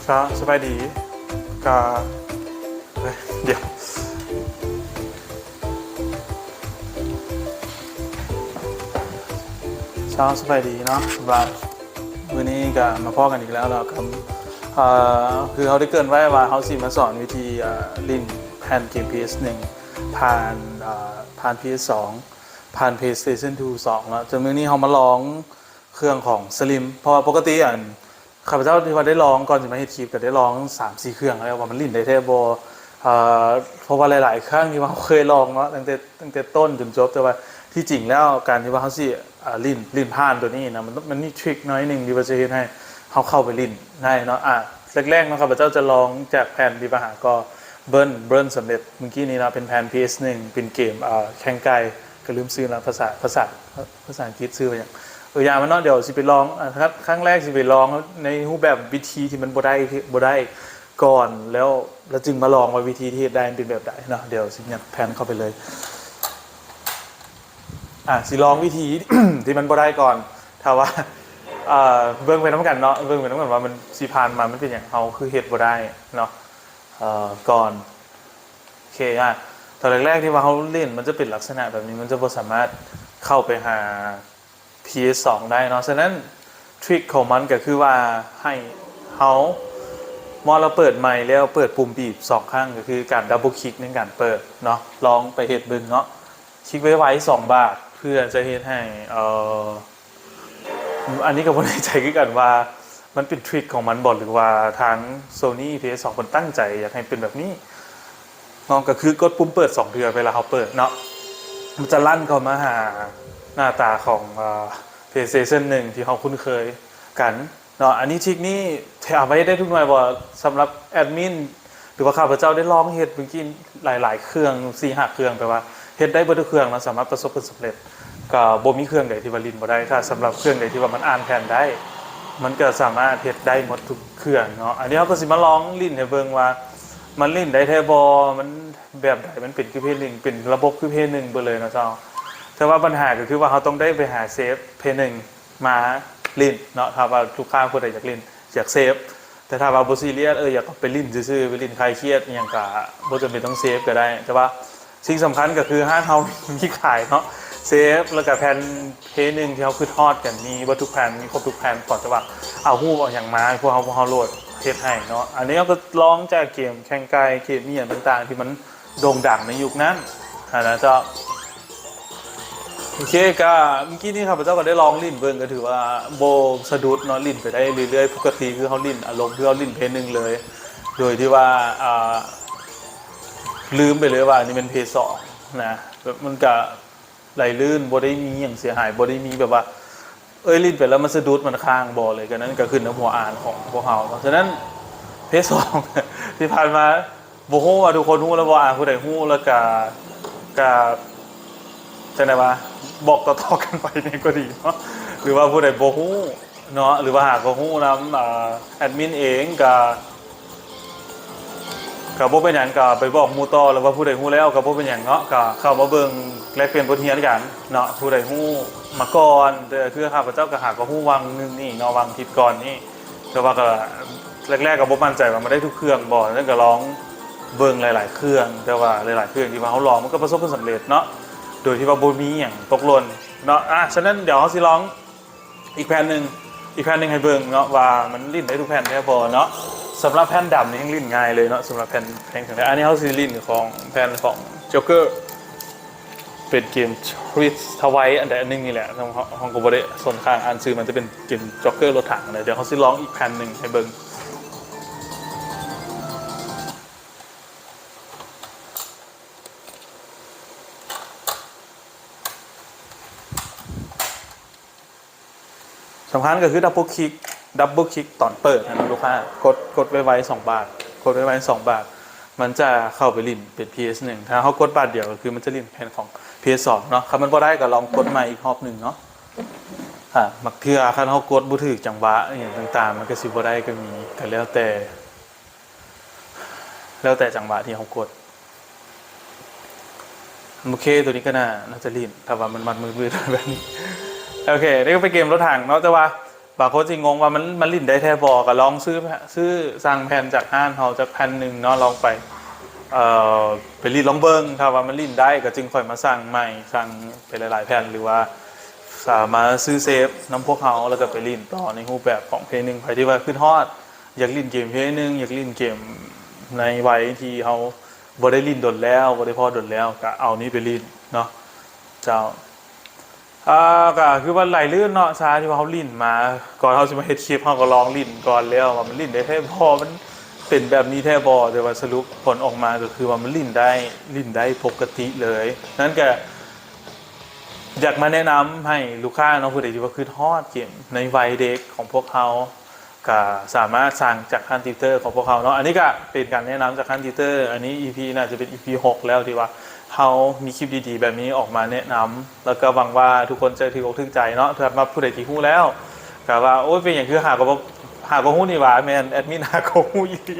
ກະສະບາຍດີ ກະ ເອີຍ ດຽວ ເຈົ້າ ສະບາຍດີເນາະ ສຳລັບມື້ນີ້ກະມາພໍ້ກັນອີກແລ້ວເນາະ ກະ ເອີ ຄືເຮົາໄດ້ເກີ່ນໄວ້ວ່າເຮົາຊິມາສອນວິທີ ເອີ ຫຼິ້ນແຜ່ນເກມ ພີເອັສໜຶ່ງ ຜ່ານ ເອີ ຜ່ານ ພີເອັສສອງ ຜ່ານ ເພລເສເຊັນທູ ສອງເນາະ ຈົນມື້ນີ້ເຮົາມາລອງເຄື່ອງຂອງສະລິມ ເພາະວ່າປົກກະຕິອັນ ຂ້າພະເຈົ້າທີ່ວ່າໄດ້ລອງ ກ່ອນຊິມາເຮັດຄລິບ ກະໄດ້ລອງສາມສີ່ເຄື່ອງແລ້ວ ວ່າມັນຫຼິ້ນໄດ້ແທ້ບໍ່ ເອີ ເພາະວ່າຫຼາຍໆຄັ້ງທີ່ວ່າເຮົາເຄີຍລອງເນາະ ຕັ້ງແຕ່ ຕັ້ງແຕ່ຕົ້ນຈົນຈົບ ແຕ່ວ່າທີ່ຈິງແລ້ວ ການທີ່ວ່າເຮົາຊິ ເອີ ຫຼິ້ນ ຫຼິ້ນຜ່ານໂຕນີ້ນະ ມັນ ມັນມີທຣິກໜ້ອຍໜຶ່ງທີ່ວ່າຈະເຮັດໃຫ້ເຮົາເຂົ້າໄປຫຼິ້ນໄດ້ເນາະ ອາ ແລກໆເນາະ ຂ້າພະເຈົ້າຈະລອງຈາກແຜ່ນທີ່ວ່າຫາກໍເບິ້ນ ເບິ້ນສຳເລັດມື້ກີ້ນີ້ເນາະ ເປັນແຜ່ນ ພີເອັສໜຶ່ງ ເປັນເກມ ເອີ ແຂ່ງໄກ່ ກະລືມຊື່ລະ ພາສາ ພາສາ ພາສາອັງກິດຊື່ວ່າຫຍັງ ເອີ ຢ່າມັນເນາະ ດຽວຊິໄປລອງ ອາ ຄັ້ງ ຄັ້ງແລກຊິໄປລອງໃນຮູບແບບວິທີທີ່ມັນບໍ່ໄດ້ ບໍ່ໄດ້ກ່ອນ ແລ້ວ ແລ້ວຈຶ່ງມາລອງວ່າວິທີທີ່ເຮັດໄດ້ມັນເປັນແບບໃດເນາະ ດຽວຊິຍັດແຜ່ນເຂົ້າໄປເລີຍ ອາ ຊິລອງວິທີທີ່ມັນບໍ່ໄດ້ກ່ອນ ຖ້າວ່າ ເອີ ເບິ່ງໄປນຳກັນເນາະ ເບິ່ງໄປນຳກັນວ່າມັນຊິຜ່ານມາມັນເປັນຫຍັງ ເຮົາຄືເຮັດບໍ່ໄດ້ເນາະ ເອີ ກ່ອນ ໂອເຄ ອາ ຕອນແລກໆທີ່ວ່າເຮົາຫຼິ້ນ ມັນຈະເປັນລັກສະນະແບບນີ້ ມັນຈະບໍ່ສາມາດເຂົ້າໄປຫາ ພີເອັສສອງ ໄດ້ເນາະ ສະນັ້ນທຣິກຂອງມັນກະຄືວ່າໃຫ້ເຮົາມອດລະເປີດໃໝ່ແລ້ວເປີດປຸ່ມບີບສອງຄັ້ງ ກະຄືການດັບເບິນຄລິກໃນການເປີດເນາະ ລອງໄປເຮັດເບິ່ງເນາະ ຄລິກໄວໆສອງບາດ ເພື່ອຈະເຮັດໃຫ້ ເອີ ອັນນີ້ກະບໍ່ແນ່ໃຈຄືກັນວ່າ ມັນເປັນທຣິກຂອງມັນບໍ່ ຫຼືວ່າທາງໂຊນີ ພີເອັສສອງ ເພິ່ນຕັ້ງໃຈຢາກໃຫ້ເປັນແບບນີ້ເນາະ ກະຄືກົດປຸ່ມເປີດສອງເທື່ອເວລາເຮົາເປີດເນາະ ມັນຈະລັນເຂົ້າມາຫາໜ້າຕາຂອງ ເອີ ເພລເສເຊັນໜຶ່ງ ທີ່ເຮົາຄຸ້ນເຄີຍກັນເນາະ ອັນນີ້ທຣິກນີ້ເອົາໄວ້ເຮັດໄດ້ທຸກໜ່ວຍບໍ່ ສຳລັບແອດມິນ ຫຼືວ່າຂ້າພະເຈົ້າໄດ້ລອງເຮັດເມື່ອກີ້ຫຼາຍໆເຄື່ອງ ສີ່ຫ້າເຄື່ອງ ແປວ່າເຮັດໄດ້ເບິດທຸກເຄື່ອງເນາະ ສາມາດປະສົບຜົນສຳເລັດ ກະບໍ່ມີເຄື່ອງໃດທີ່ວ່າຫຼິ້ນບໍ່ໄດ້ ຖ້າສຳລັບເຄື່ອງໃດທີ່ວ່າມັນອ່ານແຜ່ນໄດ້ ມັນກະສາມາດເຮັດໄດ້ໝົດທຸກເຄື່ອງເນາະ ອັນນີ້ເຮົາກະຊິມາລອງຫຼິ້ນໃຫ້ເບິ່ງວ່າ ມັນຫຼິ້ນໄດ້ແທ້ບໍ່ ມັນແບບໃດ ມັນເປັນຄືເພລໜຶ່ງ ເປັນລະບົບຄືເພລໜຶ່ງເບິດເລີຍເນາະເຈົ້າ ແຕ່ວ່າບັນຫາກະຄືວ່າເຮົາຕ້ອງໄດ້ໄປຫາເຊບເພລໜຶ່ງ ມາຫຼິ້ນເນາະ ຖ້າວ່າລູກຄ້າຜູ້ໃດຢາກຫຼິ້ນ ຢາກເຊບ ແຕ່ຖ້າວ່າບໍ່ຊີຣຽສ ເອີ ຢາກໄປຫຼິ້ນຊື່ໆ ໄປຫຼິ້ນຄາຍຄຽດອີ່ຫຍັງ ກະບໍ່ຈຳເປັນຕ້ອງເຊບກະໄດ້ ແຕ່ວ່າສິ່ງສຳຄັນກະຄືຮ້ານເຮົາມີຂາຍເນາະ ເຊບ ແລ້ວກະແຜ່ນເພລໜຶ່ງທີ່ເຮົາຄຶດຮອດກັນ ມີເບິດທຸກແຜ່ນ ມີຄົບທຸກແຜ່ນ ຂໍແຕ່ວ່າເອົາຮູບເອົາຫຍັງມາໃຫ້ພວກເຮົາ ພວກເຮົາໂຫຼດເຮັດໃຫ້ເນາະ ອັນນີ້ເຮົາກະລອງຈາກເກມແຂ່ງໄກ່ ເກມອີ່ຫຍັງຕ່າງໆ ທີ່ມັນໂດ່ງດັງໃນຍຸກນັ້ນຫັ້ນນະເຈົ້າ. ໂອເຄ ກະເມື່ອກີ້ນີ້ຂ້າພະເຈົ້າກະໄດ້ລອງຫຼິ້ນເບິ່ງ ກະຖືວ່າບໍ່ສະດຸດເນາະ ຫຼິ້ນໄປໄດ້ເລື້ອຍໆ ປົກກະຕິຄືເຮົາຫຼິ້ນ ອາລົມຄືເຮົາຫຼິ້ນເພລໜຶ່ງເລີຍ ໂດຍທີ່ວ່າ ອ່າ ລືມໄປເລີຍວ່າອັນນີ້ແມ່ນເພລສອງນະ ແບບມັນກະໄຫຼລື່ນ ບໍ່ໄດ້ມີຫຍັງເສຍຫາຍ ບໍ່ໄດ້ມີແບບວ່າ ເອີຍ ຫຼິ້ນໄປແລ້ວມັນສະດຸດ ມັນຄ້າງບໍ່ເລີຍ ກະນັ້ນກະຂຶ້ນກັບຫົວອ່ານຂອງພວກເຮົາເນາະ ສະນັ້ນ ເພລສອງ ທີ່ຜ່ານມາ ບໍ່ຮູ້ວ່າທຸກຄົນຮູ້ແລ້ວບໍ່ ອາ ຜູ້ໃດຮູ້ແລ້ວກະ ກະ ຈັ່ງໃດວະ ບອກຕໍ່ໆກັນໄປນີ້ກະດີເນາະ ຫຼືວ່າຜູ້ໃດບໍ່ຮູ້ເນາະ ຫຼືວ່າຫາກະຮູ້ນຳ ອາ ແອດມິນເອງກະ ກະບໍ່ເປັນຫຍັງ ກະໄປບອກໝູ່ຕໍ່ ຫຼືວ່າຜູ້ໃດຮູ້ແລ້ວກະບໍ່ເປັນຫຍັງເນາະ ກະເຂົ້າມາເບິ່ງແລກປ່ຽນບົດຮຽນກັນເນາະ ຜູ້ໃດຮູ້ມາກ່ອນ ແຕ່ຄືຂ້າພະເຈົ້າກະຫາກະຮູ້ຫວ່າງໜຶ່ງນີ້ເນາະ ຫວ່າງທິດກ່ອນນີ້ ແຕ່ວ່າກະແລກໆກະບໍ່ໝັ້ນໃຈວ່າມັນໄດ້ທຸກເຄື່ອງບໍ່ ແລ້ວກະລອງເບິ່ງຫຼາຍໆເຄື່ອງ ແຕ່ວ່າຫຼາຍໆເຄື່ອງທີ່ວ່າເຮົາລອງມັນກະປະສົບຜົນສຳເລັດເນາະ ໂດຍທີ່ວ່າບໍ່ມີຫຍັງຕົກຫຼົ່ນເນາະ ອາ ສະນັ້ນດຽວເຮົາຊິລອງອີກແຜ່ນໜຶ່ງ ອີກແຜ່ນໜຶ່ງໃຫ້ເບິ່ງເນາະ ວ່າມັນຫຼິ້ນໄດ້ທຸກແຜ່ນແທ້ບໍ່ເນາະ ສຳລັບແຜ່ນດຳນີ້ແຮ່ງຫຼິ້ນງ່າຍເລີຍເນາະ ສຳລັບແຜ່ນ ແຜ່ນ ອັນນີ້ເຮົາຊິຫຼິ້ນຂອງ ແຜ່ນຂອງ Joker ເປັນເກມ Risk Twice ອັນໃດອັນໜຶ່ງນີ້ແຫຼະ ເຮົາ ເຮົາກະບໍ່ໄດ້ສົນຂ້າງອ່ານຊື່ ມັນຈະເປັນເກມ Joker ລົດຖັງນະ ດຽວເຮົາຊິລອງອີກແຜ່ນໜຶ່ງໃຫ້ເບິ່ງ ສຳຄັນກະຄືດັບເບິນຄລິກ ດັບເບິນຄລິກຕອນເປີດຫັ້ນເນາະ ລູກຄ້າ ກົດ ກົດໄວໆສອງບາດ ກົດໄວໆສອງບາດ ມັນຈະເຂົ້າໄປຫຼິ້ນເປັນ ພີເອັສໜຶ່ງ ຖ້າເຮົາກົດບາດດຽວກະຄືມັນຈະຫຼິ້ນແຜ່ນຂອງ ພີເອັສສອງເນາະ ຄັນມັນບໍ່ໄດ້ກະລອງກົດໃໝ່ອີກຮອບໜຶ່ງເນາະ ອາ ບາງເທື່ອຄັນເຮົາກົດບໍ່ຖືກຈັງຫວະອີ່ຫຍັງຕ່າງໆ ມັນກະຊິບໍ່ໄດ້ກະມີ ກະແລ້ວແຕ່ ແລ້ວແຕ່ຈັງຫວະທີ່ເຮົາກົດ ໂອເຄ ໂຕນີ້ກະໜ້າ ໜ້າຈະຫຼິ້ນ ຖ້າວ່າມັນມັດມືດໆແບບນີ້ ໂອເຄ ນີ້ກະເປັນເກມລົດຖັງເນາະ ແຕ່ວ່າ ບາງຄົນຊິງົງວ່າມັນ ມັນຫຼິ້ນໄດ້ແທ້ບໍ່ ກໍລອງຊື້ ຊື້ ສັ່ງແຜ່ນຈາກຮ້ານເຮົາຈັກແຜ່ນໜຶ່ງເນາະ ລອງໄປ ເອີ ໄປຫຼິ້ນລອງເບິ່ງ ຖ້າວ່າມັນຫຼິ້ນໄດ້ກໍຈຶ່ງຄ່ອຍມາສັ່ງໃໝ່ ສັ່ງໄປຫຼາຍໆແຜ່ນ ຫຼືວ່າສາມາດຊື້ເຊບນຳພວກເຮົາ ແລ້ວກໍໄປຫຼິ້ນຕໍ່ໃນຮູບແບບຂອງ Play ໜຶ່ງ ໃຜທີ່ວ່າຄິດຮອດ ຢາກຫຼິ້ນເກມ Play ໜຶ່ງ ຢາກຫຼິ້ນເກມໃນໄວທີ່ເຮົາບໍ່ໄດ້ຫຼິ້ນດົນແລ້ວ ບໍ່ໄດ້ພໍ້ດົນແລ້ວ ກໍເອົານີ້ໄປຫຼິ້ນເນາະ ເຈົ້າ. ອ່າ ກໍຄືວ່າໄຫຼລື່ນເນາະ ຊາທີ່ວ່າເຮົາຫຼິ້ນມາ ກ່ອນເຮົາຊິມາເຮັດຄລິບ ເຮົາກໍລອງຫຼິ້ນກ່ອນແລ້ວວ່າມັນຫຼິ້ນໄດ້ແທ້ບໍ່ ມັນເປັນແບບນີ້ແທ້ບໍ່ ແຕ່ວ່າສະຫຼຸບຜົນອອກມາກໍຄືວ່າມັນຫຼິ້ນໄດ້ ຫຼິ້ນໄດ້ປົກກະຕິເລີຍ. ນັ້ນກໍຢາກມາແນະນຳໃຫ້ລູກຄ້າເນາະ ຜູ້ໃດທີ່ວ່າຄິດຮອດເກມໃນໄວເດັກຂອງພວກເຮົາ ກໍສາມາດສັ່ງຈາກຮ້ານຕິວເຕີຂອງພວກເຮົາເນາະ. ອັນນີ້ກໍເປັນການແນະນຳຈາກຮ້ານຕິວເຕີ ອັນນີ້ ອີພີ ໜ້າຈະເປັນ ອີພີ ຫົກ ແລ້ວທີ່ວ່າເຮົາມີຄລິບດີໆແບບນີ້ອອກມາແນະນຳ ແລ້ວກໍຫວັງວ່າທຸກຄົນຈະຖືກອົກຖືກໃຈເນາະ. ສຳລັບຜູ້ໃດທີ່ຮູ້ແລ້ວ ກໍວ່າ ໂອ້ຍ ເປັນຫຍັງຄືຫາກໍບໍ່ ຫາກໍຮູ້ນີ້ຫວາ ແມ່ນແອດມິນຫາກໍຮູ້ອີ່ຫຼ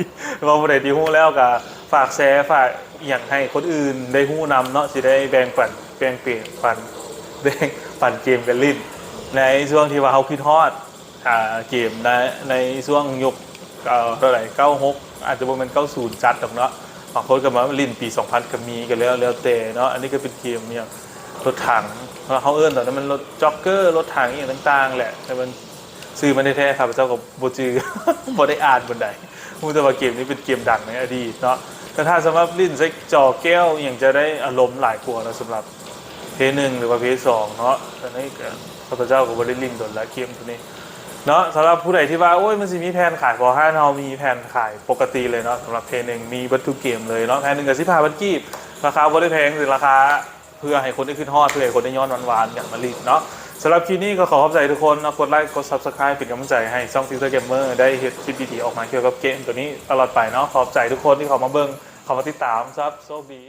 ີ. ວ່າຜູ້ໃດທີ່ຮູ້ແລ້ວກໍຝາກແຊ ຝາກອີ່ຫຍັງໃຫ້ຄົນອື່ນໄດ້ຮູ້ນຳເນາະ ຊິໄດ້ແບ່ງປັນ ແບ່ງເປນປັນ ແບ່ງປັນເກມກັນຫຼິ້ນ ໃນຊ່ວງທີ່ວ່າເຮົາຄິດຮອດ ອ່າ ເກມໃນ ໃນຊ່ວງຍຸກ ເອີ ເທົ່າໃດ ເກົ້າຫົກ ອາດຈະບໍ່ແມ່ນເກົ້າສູນຈັດດອກເນາະ ບາງຄົນກໍມາຫຼິ້ນປີສອງພັນກໍມີ ກໍແລ້ວ ແລ້ວແຕ່ເນາະ. ອັນນີ້ກໍເປັນເກມຫຍັງ ລົດຖັງ ເຮົາເອີ້ນຕອນນັ້ນມັນລົດຈັອກເກີ ລົດຖັງອີ່ຫຍັງຕ່າງໆແຫຼະ ແຕ່ມັນຊື່ມັນແທ້ໆ ຂ້າພະເຈົ້າກໍບໍ່ຈື່ ບໍ່ໄດ້ອ່ານປານໃດ ຮູ້ແຕ່ວ່າເກມນີ້ເປັນເກມດັງໃນອະດີດເນາະ. ແຕ່ຖ້າສຳລັບຫຼິ້ນໃສ່ຈໍແກ້ວອີ່ຫຍັງ ຈະໄດ້ອາລົມຫຼາຍກວ່າເນາະ ສຳລັບ Play ໜຶ່ງ ຫຼືວ່າ Play ສອງເນາະ. ອັນນີ້ກໍ ຂ້າພະເຈົ້າກໍບໍ່ໄດ້ຫຼິ້ນດົນລະເກມໂຕນີ້ເນາະ. ສຳລັບຜູ້ໃດທີ່ວ່າ ໂອ້ຍ ມັນຊິມີແຜ່ນຂາຍບໍ່ ຮ້ານເຮົາມີແຜ່ນຂາຍປົກກະຕິເລີຍເນາະ ສຳລັບ Play ໜຶ່ງ ມີເບິດທຸກເກມເລີຍເນາະ. ແຜ່ນໜຶ່ງກໍສິບຫ້າພັນກີບ ລາຄາບໍ່ໄດ້ແພງ ເປັນລາຄາເພື່ອໃຫ້ຄົນໄດ້ຄິດຮອດ ເພື່ອໃຫ້ຄົນໄດ້ຍ້ອນຫວານໆ ຢາກມາຫຼິ້ນເນາະ. ສຳລັບຄລິບນີ້ກໍຂໍຂອບໃຈທຸກຄົນເນາະ ກົດໄລ ກົດ Subscribe ເປັນກຳລັງໃຈໃຫ້ຊ່ອງ Tutor Gamer ໄດ້ເຮັດຄລິບດີໆອອກມາກ່ຽວກັບເກມໂຕນີ້ຕະຫຼອດໄປເນາະ. ຂອບໃຈທຸກຄົນທີ່ເຂົ້າມາເບິ່ງ ເຂົ້າມາຕິດຕາມ ຄັບ ໂຊກດີ.